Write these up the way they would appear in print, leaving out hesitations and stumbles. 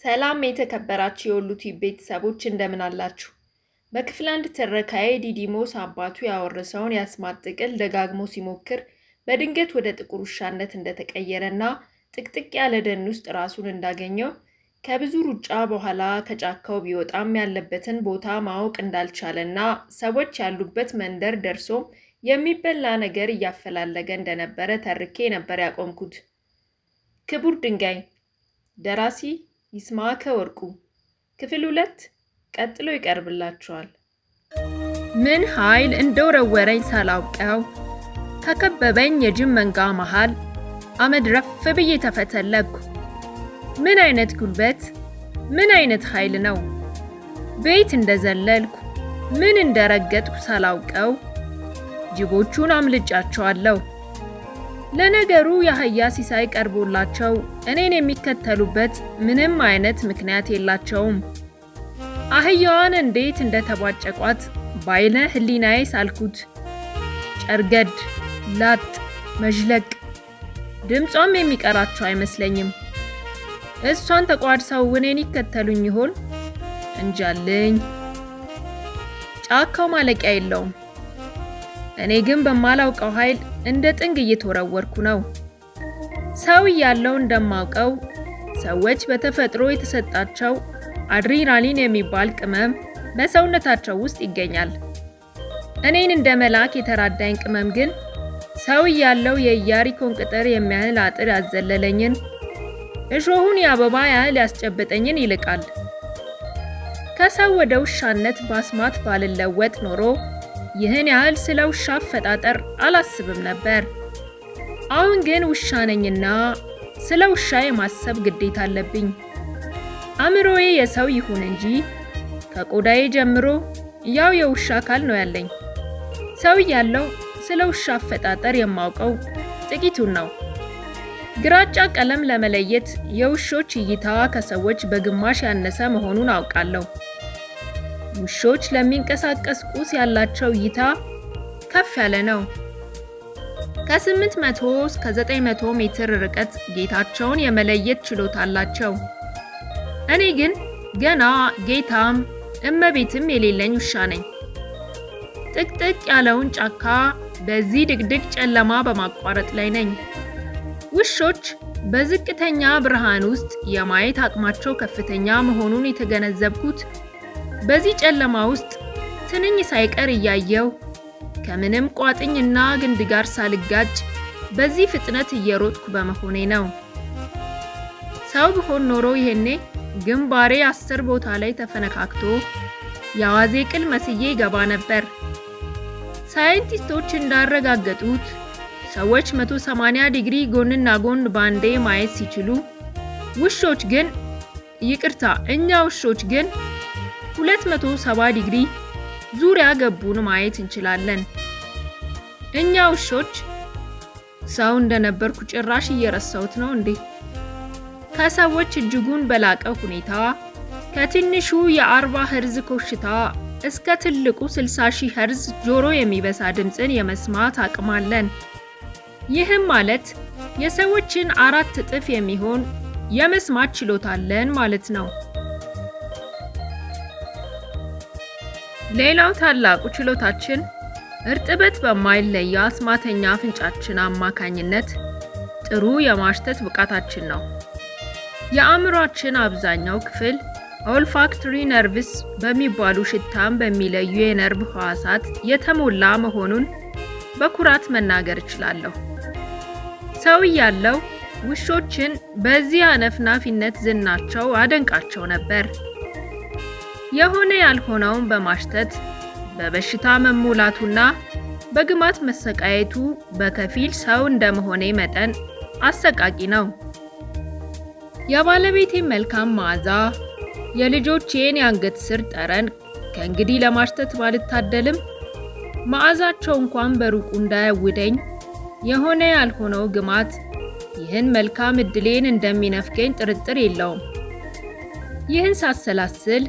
ሰላም የተከበራችሁ የወሉ ቲዩብ ቤተሰቦች፣ እንደምን አላችሁ? በክፍል አንድ ትረካዬ ዲዲሞስ አባቱ ያወረሰውን የአስማት ጥቅል ደጋግሞ ሲሞክር በድንገት ወደ ጥቁር ውሻነት እንደተቀየረና ጥቅጥቅ ያለ ደን ውስጥ ራሱን እንዳገኘው፣ ከብዙ ሩጫ በኋላ ከጫካው ቢወጣም ያለበትን ቦታ ማወቅ እንዳልቻለና ሰዎች ያሉበት መንደር ደርሶም የሚበላ ነገር እያፈላለገ እንደነበረ ተርኬ ነበር ያቆምኩት። ክቡር ድንጋይ፣ ደራሲ ይስማዕከ ወርቁ፣ ክፍል 2 ቀጥሎ ይቀርብላችኋል። ምን ኃይል እንደወረወረኝ ሳላውቀው ከከበበኝ የጅብ መንጋ መሃል አመድ ረፍ ብዬ ተፈተለኩ። ምን አይነት ጉልበት፣ ምን አይነት ኃይል ነው! ቤት እንደዘለልኩ፣ ምን እንደረገጥኩ ሳላውቀው ጅቦቹን አምልጫቸዋለሁ። ለነገሩ የአህያ ሲሳይ ቀርቦላቸው እኔን የሚከተሉበት ምንም አይነት ምክንያት የላቸውም። አህያዋን እንዴት እንደተቧጨቋት ባይነ ሕሊናዬ ሳልኩት። ጨርገድ፣ ላጥ፣ መዥለቅ፣ ድምጿም የሚቀራቸው አይመስለኝም። እሷን ተቋድሰው እኔን ይከተሉኝ ይሆን? እንጃልኝ። ጫካው ማለቂያ የለውም። እኔ ግን በማላውቀው ኃይል እንደ ጥንግ እየተወረወርኩ ነው። ሰው እያለው እንደማውቀው ሰዎች በተፈጥሮ የተሰጣቸው አድሪናሊን የሚባል ቅመም በሰውነታቸው ውስጥ ይገኛል። እኔን እንደ መልአክ የተራዳኝ ቅመም ግን ሰው እያለው የኢያሪኮን ቅጥር የሚያህል አጥር ያዘለለኝን፣ እሾሁን የአበባ ያህል ያስጨበጠኝን ይልቃል። ከሰው ወደ ውሻነት ባስማት ባልለወጥ ኖሮ ይህን ያህል ስለ ውሻ አፈጣጠር አላስብም ነበር። አሁን ግን ውሻ ነኝና ስለ ውሻ የማሰብ ግዴታ አለብኝ። አእምሮዬ የሰው ይሁን እንጂ ከቆዳዬ ጀምሮ ያው የውሻ አካል ነው ያለኝ። ሰው እያለው ስለ ውሻ አፈጣጠር የማውቀው ጥቂቱን ነው። ግራጫ ቀለም ለመለየት የውሾች እይታ ከሰዎች በግማሽ ያነሰ መሆኑን አውቃለሁ። ውሾች ለሚንቀሳቀስ ቁስ ያላቸው እይታ ከፍ ያለ ነው። ከ800 እስከ 900 ሜትር ርቀት ጌታቸውን የመለየት ችሎታ አላቸው። እኔ ግን ገና ጌታም እመቤትም የሌለኝ ውሻ ነኝ። ጥቅጥቅ ያለውን ጫካ በዚህ ድቅድቅ ጨለማ በማቋረጥ ላይ ነኝ። ውሾች በዝቅተኛ ብርሃን ውስጥ የማየት አቅማቸው ከፍተኛ መሆኑን የተገነዘብኩት በዚህ ጨለማ ውስጥ ትንኝ ሳይቀር እያየው፣ ከምንም ቋጥኝና ግንድ ጋር ሳልጋጭ በዚህ ፍጥነት እየሮጥኩ በመሆኔ ነው። ሰው ብሆን ኖሮ ይሄኔ ግንባሬ 10 ቦታ ላይ ተፈነካክቶ የአዋዜ ቅል መስዬ ገባ ነበር። ሳይንቲስቶች እንዳረጋገጡት ሰዎች 180 ዲግሪ ጎንና ጎን ባንዴ ማየት ሲችሉ፣ ውሾች ግን፣ ይቅርታ፣ እኛ ውሾች ግን 270 ዲግሪ ዙሪያ ገቡን ማየት እንችላለን። እኛ ውሾች፣ ሰው እንደነበርኩ ጭራሽ እየረሳሁት ነው እንዴ? ከሰዎች እጅጉን በላቀ ሁኔታ ከትንሹ የ40 ኸርዝ ኮሽታ እስከ ትልቁ 60 ሺህ ኸርዝ ጆሮ የሚበሳ ድምፅን የመስማት አቅም አለን። ይህም ማለት የሰዎችን 4 እጥፍ የሚሆን የመስማት ችሎታ አለን ማለት ነው። ሌላው ታላቁ ችሎታችን እርጥበት በማይለየው አስማተኛ አፍንጫችን አማካኝነት ጥሩ የማሽተት ብቃታችን ነው። የአእምሯችን አብዛኛው ክፍል olfactory nerves በሚባሉ ሽታን በሚለዩ የነርቭ ህዋሳት የተሞላ መሆኑን በኩራት መናገር እችላለሁ። ሰው እያለው ውሾችን በዚህ አነፍናፊነት ዝናቸው አደንቃቸው ነበር። የሆነ ያልሆነውን በማሽተት በበሽታ መሞላቱና በግማት መሰቃየቱ በከፊል ሰው እንደመሆኔ መጠን አሰቃቂ ነው። የባለቤቴን መልካም መዓዛ፣ የልጆቼን የአንገት ስር ጠረን ከእንግዲህ ለማሽተት ባልታደልም መዓዛቸው እንኳን በሩቁ እንዳያውደኝ የሆነ ያልሆነው ግማት ይህን መልካም እድሌን እንደሚነፍገኝ ጥርጥር የለውም። ይህን ሳሰላስል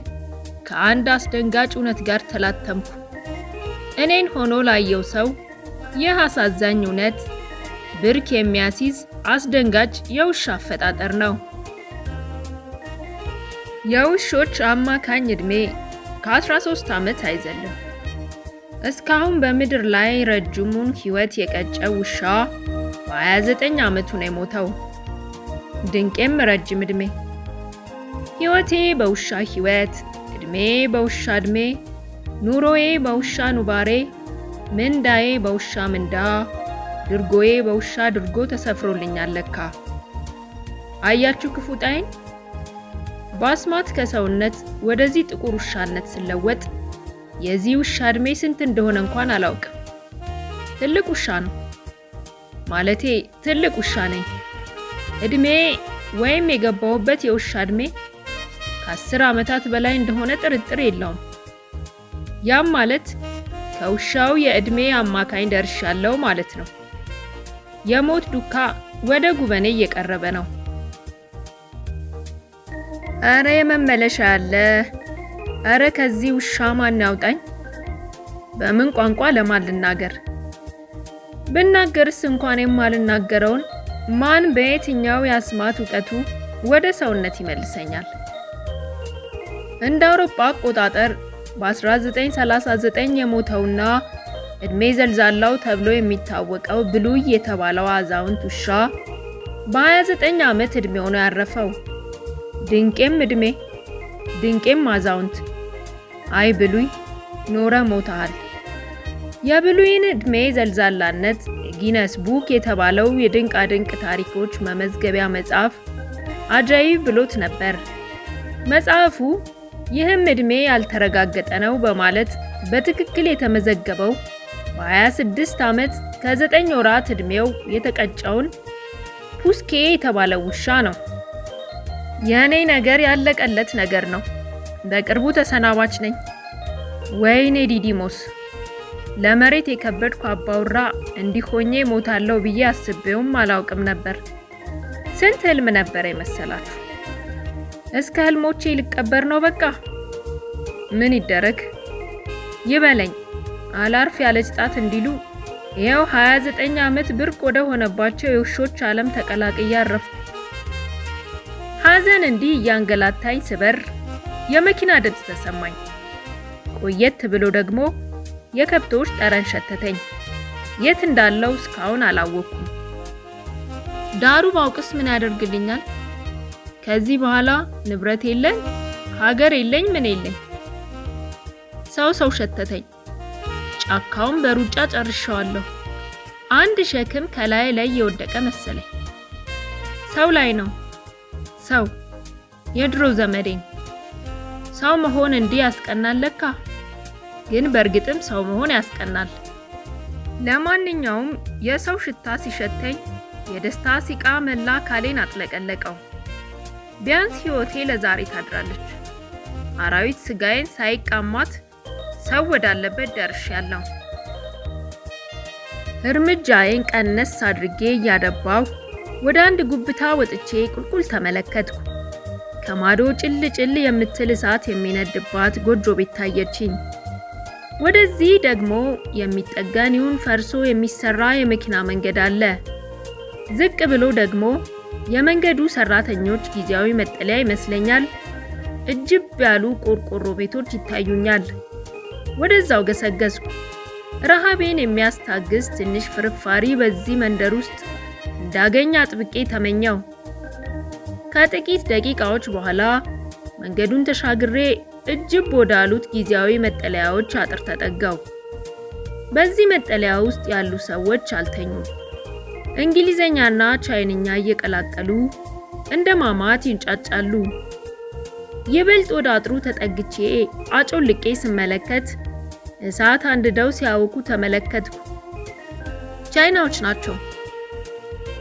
ከአንድ አስደንጋጭ እውነት ጋር ተላተምኩ። እኔን ሆኖ ላየው ሰው ይህ አሳዛኝ እውነት ብርክ የሚያስይዝ አስደንጋጭ የውሻ አፈጣጠር ነው። የውሾች አማካኝ ዕድሜ ከ13 ዓመት አይዘልም። እስካሁን በምድር ላይ ረጅሙን ሕይወት የቀጨው ውሻ በ29 ዓመቱ ነው የሞተው። ድንቄም ረጅም ዕድሜ። ሕይወቴ በውሻ ሕይወት፣ ዕድሜ በውሻ ዕድሜ፣ ኑሮዬ በውሻ ኑባሬ፣ ምንዳዬ በውሻ ምንዳ፣ ድርጎዬ በውሻ ድርጎ ተሰፍሮልኛል ለካ። አያችሁ ክፉ ጣይን። በአስማት ከሰውነት ወደዚህ ጥቁር ውሻነት ስለወጥ የዚህ ውሻ ዕድሜ ስንት እንደሆነ እንኳን አላውቅም። ትልቅ ውሻ ነው። ማለቴ ትልቅ ውሻ ነኝ። ዕድሜ ወይም የገባሁበት የውሻ ዕድሜ ከ10 ዓመታት በላይ እንደሆነ ጥርጥር የለውም። ያም ማለት ከውሻው የዕድሜ አማካኝ ደርሻለሁ ማለት ነው። የሞት ዱካ ወደ ጉበኔ እየቀረበ ነው። እረ የመመለሻ ያለ፣ እረ ከዚህ ውሻ ማን ያውጣኝ? በምን ቋንቋ ለማን ልናገር? ብናገርስ እንኳን የማልናገረውን ማን በየትኛው የአስማት እውቀቱ ወደ ሰውነት ይመልሰኛል? እንደ አውሮፓ አቆጣጠር በ1939 የሞተውና ዕድሜ ዘልዛላው ተብሎ የሚታወቀው ብሉይ የተባለው አዛውንት ውሻ በ29 ዓመት ዕድሜው ነው ያረፈው። ድንቄም ዕድሜ፣ ድንቄም አዛውንት። አይ ብሉይ ኖረ ሞተሃል። የብሉይን ዕድሜ ዘልዛላነት Guinness Book የተባለው የድንቃድንቅ ታሪኮች መመዝገቢያ መጽሐፍ አጃይብ ብሎት ነበር። መጽሐፉ ይህም ዕድሜ ያልተረጋገጠ ነው በማለት በትክክል የተመዘገበው በ26 ዓመት ከ9 ወራት ዕድሜው የተቀጨውን ፑስኬ የተባለው ውሻ ነው። የእኔ ነገር ያለቀለት ነገር ነው። በቅርቡ ተሰናባች ነኝ። ወይኔ ዲዲሞስ፣ ለመሬት የከበድኩ አባውራ እንዲህ ሆኜ ሞታለሁ ብዬ አስቤውም አላውቅም ነበር። ስንት ህልም ነበር የመሰላችሁ? እስከ ህልሞቼ ልቀበር ነው በቃ። ምን ይደረግ ይበለኝ፣ አላርፍ ያለች ጣት እንዲሉ ይኸው 29 ዓመት ብርቅ ወደ ሆነባቸው የውሾች ዓለም ተቀላቅዬ አረፍኩ። ሐዘን እንዲህ እያንገላታኝ ስበር የመኪና ድምፅ ተሰማኝ። ቆየት ብሎ ደግሞ የከብቶች ጠረን ሸተተኝ። የት እንዳለው እስካሁን አላወቅኩም። ዳሩ ባውቅስ ምን ያደርግልኛል? ከዚህ በኋላ ንብረት የለኝ፣ ሀገር የለኝ፣ ምን የለኝ። ሰው ሰው ሸተተኝ። ጫካውን በሩጫ ጨርሻዋለሁ። አንድ ሸክም ከላይ ላይ የወደቀ መሰለኝ። ሰው ላይ ነው ሰው፣ የድሮ ዘመዴን። ሰው መሆን እንዲህ ያስቀናል ለካ። ግን በእርግጥም ሰው መሆን ያስቀናል። ለማንኛውም የሰው ሽታ ሲሸተኝ የደስታ ሲቃ መላ አካሌን አጥለቀለቀው። ቢያንስ ሕይወቴ ለዛሬ ታድራለች። አራዊት ስጋዬን ሳይቃማት ሰው ወዳለበት ደርሻለሁ። እርምጃዬን ቀነስ አድርጌ እያደባሁ ወደ አንድ ጉብታ ወጥቼ ቁልቁል ተመለከትኩ። ከማዶ ጭል ጭል የምትል እሳት የሚነድባት ጎጆ ቤት ታየችኝ። ወደዚህ ደግሞ የሚጠገን ይሁን ፈርሶ የሚሰራ የመኪና መንገድ አለ። ዝቅ ብሎ ደግሞ የመንገዱ ሰራተኞች ጊዜያዊ መጠለያ ይመስለኛል። እጅብ ያሉ ቆርቆሮ ቤቶች ይታዩኛል። ወደዛው ገሰገስኩ። ረሃቤን የሚያስታግስ ትንሽ ፍርፋሪ በዚህ መንደር ውስጥ እንዳገኝ አጥብቄ ተመኘው። ከጥቂት ደቂቃዎች በኋላ መንገዱን ተሻግሬ እጅብ ወዳሉት ጊዜያዊ መጠለያዎች አጥር ተጠጋው። በዚህ መጠለያ ውስጥ ያሉ ሰዎች አልተኙም። እንግሊዘኛና ቻይንኛ እየቀላቀሉ እንደ ማማት ይንጫጫሉ። ይበልጥ ወደ አጥሩ ተጠግቼ አጮልቄ ስመለከት እሳት አንድደው ሲያውኩ ተመለከትኩ። ቻይናዎች ናቸው።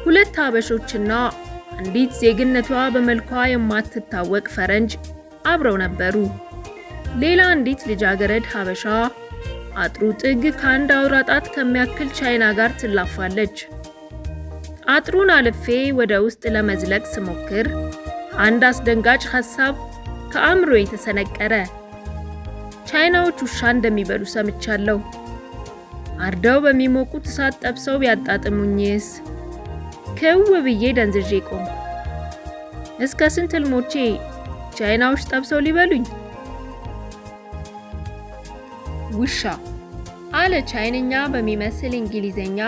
ሁለት ሀበሾችና አንዲት ዜግነቷ በመልኳ የማትታወቅ ፈረንጅ አብረው ነበሩ። ሌላ አንዲት ልጃገረድ ሀበሻ አጥሩ ጥግ ከአንድ አውራ ጣት ከሚያክል ቻይና ጋር ትላፋለች። አጥሩን አልፌ ወደ ውስጥ ለመዝለቅ ስሞክር አንድ አስደንጋጭ ሀሳብ ከአእምሮዬ ተሰነቀረ። ቻይናዎች ውሻ እንደሚበሉ ሰምቻለሁ። አርደው በሚሞቁት እሳት ጠብሰው ቢያጣጥሙኝስ? ክው ብዬ ደንዝዤ ቆምኩ። እስከ ስንት ህልሞቼ ቻይናዎች ጠብሰው ሊበሉኝ። ውሻ አለ ቻይንኛ በሚመስል እንግሊዘኛ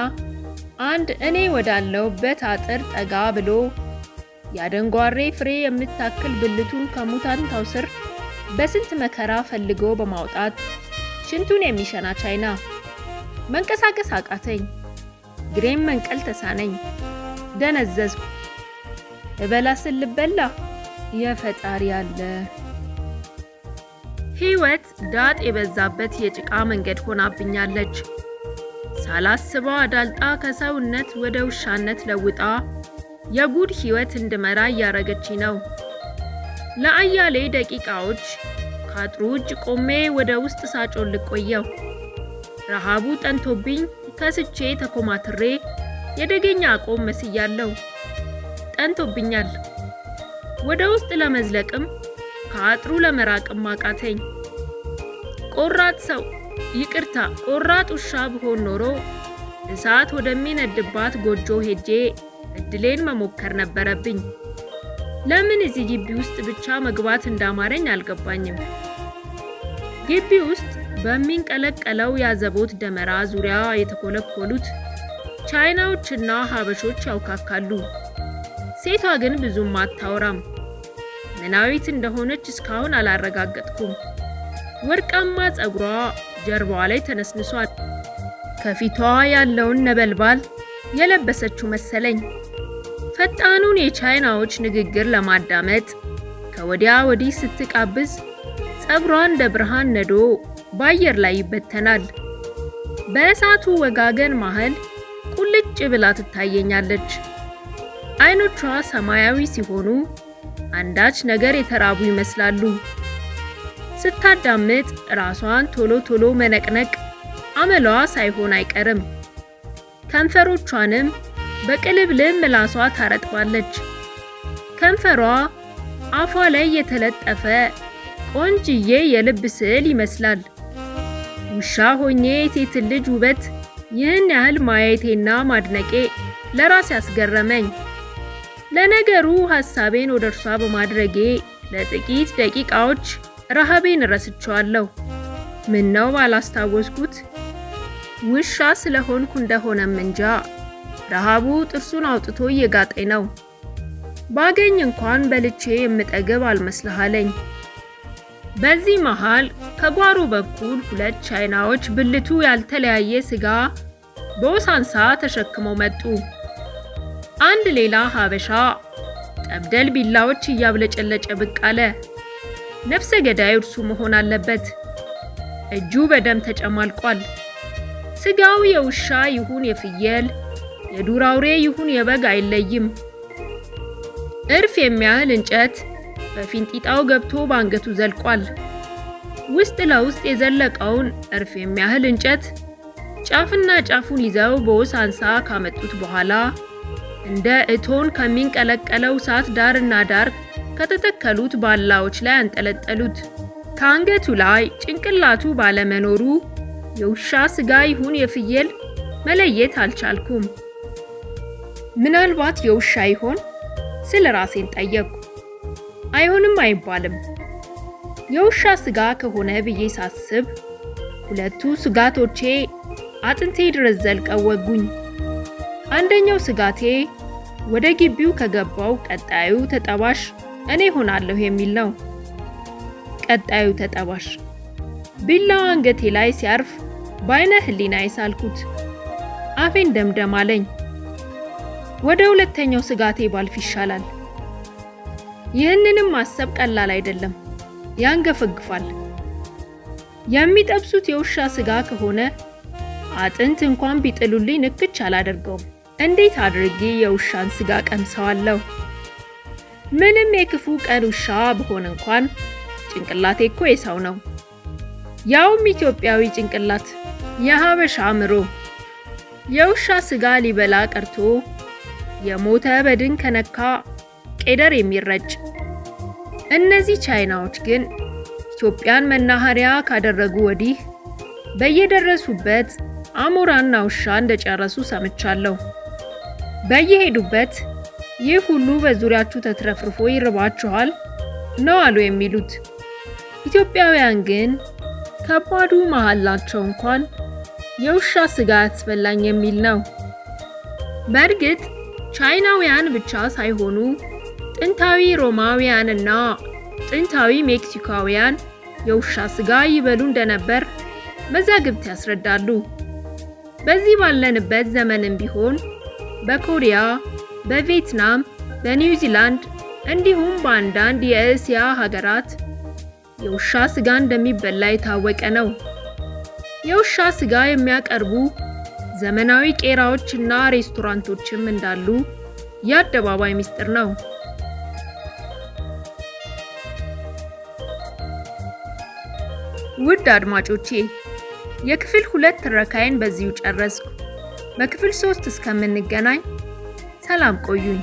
አንድ እኔ ወዳለሁበት አጥር ጠጋ ብሎ የአደንጓሬ ፍሬ የምታክል ብልቱን ከሙታንታው ስር በስንት መከራ ፈልጎ በማውጣት ሽንቱን የሚሸና ቻይና። መንቀሳቀስ አቃተኝ። ግሬም መንቀል ተሳነኝ። ደነዘዝኩ። እበላ ስል ልበላ፣ የፈጣሪ አለ። ሕይወት ዳጥ የበዛበት የጭቃ መንገድ ሆናብኛለች። ሳላስበው አዳልጣ ከሰውነት ወደ ውሻነት ለውጣ የጉድ ሕይወት እንድመራ እያረገችኝ ነው። ለአያሌ ደቂቃዎች ከአጥሩ ውጭ ቆሜ ወደ ውስጥ ሳጮልቅ ቆየሁ። ረሃቡ ጠንቶብኝ ከስቼ ተኮማትሬ የደገኛ አቆም መስያለሁ። ጠንቶብኛል። ወደ ውስጥ ለመዝለቅም ከአጥሩ ለመራቅም አቃተኝ። ቆራጥ ሰው ይቅርታ፣ ቆራጥ ውሻ ብሆን ኖሮ እሳት ወደሚነድባት ጎጆ ሄጄ እድሌን መሞከር ነበረብኝ። ለምን እዚህ ግቢ ውስጥ ብቻ መግባት እንዳማረኝ አልገባኝም። ግቢ ውስጥ በሚንቀለቀለው ያዘቦት ደመራ ዙሪያ የተኮለኮሉት ቻይናዎችና ሀበሾች ያውካካሉ። ሴቷ ግን ብዙም አታወራም። ምናዊት እንደሆነች እስካሁን አላረጋገጥኩም። ወርቃማ ፀጉሯ ጀርባዋ ላይ ተነስንሷል። ከፊቷ ያለውን ነበልባል የለበሰችው መሰለኝ። ፈጣኑን የቻይናዎች ንግግር ለማዳመጥ ከወዲያ ወዲህ ስትቃብዝ ፀጉሯ እንደ ብርሃን ነዶ በአየር ላይ ይበተናል። በእሳቱ ወጋገን መሃል ቁልጭ ብላ ትታየኛለች። አይኖቿ ሰማያዊ ሲሆኑ አንዳች ነገር የተራቡ ይመስላሉ። ስታዳምጥ ራሷን ቶሎ ቶሎ መነቅነቅ አመሏ ሳይሆን አይቀርም። ከንፈሮቿንም በቅልብልብ ምላሷ ታረጥባለች። ከንፈሯ አፏ ላይ የተለጠፈ ቆንጅዬ የልብ ስዕል ይመስላል። ውሻ ሆኜ የሴትን ልጅ ውበት ይህን ያህል ማየቴና ማድነቄ ለራሴ ያስገረመኝ። ለነገሩ ሐሳቤን ወደ እርሷ በማድረጌ ለጥቂት ደቂቃዎች ረሃቤን ረስቼዋለሁ። ምነው ባላስታወስኩት። ውሻ ስለሆንኩ እንደሆነም እንጃ ረሃቡ ጥርሱን አውጥቶ እየጋጠኝ ነው። ባገኝ እንኳን በልቼ የምጠግብ አልመስልሃለኝ። በዚህ መሃል ከጓሮ በኩል ሁለት ቻይናዎች ብልቱ ያልተለያየ ስጋ በወሳንሳ ተሸክመው መጡ። አንድ ሌላ ሀበሻ ጠብደል ቢላዎች እያብለጨለጨ ብቅ አለ። ነፍሰ ገዳይ እርሱ መሆን አለበት። እጁ በደም ተጨማልቋል። ስጋው የውሻ ይሁን የፍየል፣ የዱር አውሬ ይሁን የበግ አይለይም። እርፍ የሚያህል እንጨት በፊንጢጣው ገብቶ በአንገቱ ዘልቋል። ውስጥ ለውስጥ የዘለቀውን እርፍ የሚያህል እንጨት ጫፍና ጫፉን ይዘው በወሳንሳ ካመጡት በኋላ እንደ እቶን ከሚንቀለቀለው እሳት ዳርና ዳር ከተተከሉት ባላዎች ላይ አንጠለጠሉት። ከአንገቱ ላይ ጭንቅላቱ ባለመኖሩ የውሻ ስጋ ይሁን የፍየል መለየት አልቻልኩም። ምናልባት የውሻ ይሆን ስል ራሴን ጠየቅኩ። አይሆንም አይባልም። የውሻ ስጋ ከሆነ ብዬ ሳስብ ሁለቱ ስጋቶቼ አጥንቴ ድረስ ዘልቀው ወጉኝ። አንደኛው ስጋቴ ወደ ግቢው ከገባው ቀጣዩ ተጠባሽ እኔ ሆናለሁ የሚል ነው። ቀጣዩ ተጠባሽ ቢላዋ አንገቴ ላይ ሲያርፍ በአይነ ሕሊና የሳልኩት አፌን ደምደም አለኝ። ወደ ሁለተኛው ስጋቴ ባልፍ ይሻላል። ይህንንም ማሰብ ቀላል አይደለም፣ ያንገፈግፋል። የሚጠብሱት የውሻ ስጋ ከሆነ አጥንት እንኳን ቢጥሉልኝ ንክች አላደርገውም። እንዴት አድርጌ የውሻን ስጋ ቀምሰዋለሁ? ምንም የክፉ ቀን ውሻ ብሆን እንኳን ጭንቅላቴ እኮ የሰው ነው። ያውም ኢትዮጵያዊ ጭንቅላት፣ የሀበሻ አእምሮ። የውሻ ስጋ ሊበላ ቀርቶ የሞተ በድን ከነካ ቄደር የሚረጭ። እነዚህ ቻይናዎች ግን ኢትዮጵያን መናኸሪያ ካደረጉ ወዲህ በየደረሱበት አሞራና ውሻ እንደጨረሱ ሰምቻለሁ። በየሄዱበት ይህ ሁሉ በዙሪያችሁ ተትረፍርፎ ይርባችኋል ነው አሉ የሚሉት። ኢትዮጵያውያን ግን ከባዱ መሐላቸው እንኳን የውሻ ስጋ ያስበላኝ የሚል ነው። በእርግጥ ቻይናውያን ብቻ ሳይሆኑ ጥንታዊ ሮማውያንና ጥንታዊ ሜክሲካውያን የውሻ ስጋ ይበሉ እንደነበር መዛግብት ያስረዳሉ። በዚህ ባለንበት ዘመንም ቢሆን በኮሪያ፣ በቪየትናም፣ በኒውዚላንድ እንዲሁም በአንዳንድ የእስያ ሀገራት የውሻ ስጋ እንደሚበላ የታወቀ ነው። የውሻ ስጋ የሚያቀርቡ ዘመናዊ ቄራዎችና ሬስቶራንቶችም እንዳሉ የአደባባይ ምስጢር ነው። ውድ አድማጮቼ፣ የክፍል 2 ትረካዬን በዚሁ ጨረስኩ። በክፍል 3 እስከምንገናኝ ሰላም ቆዩኝ።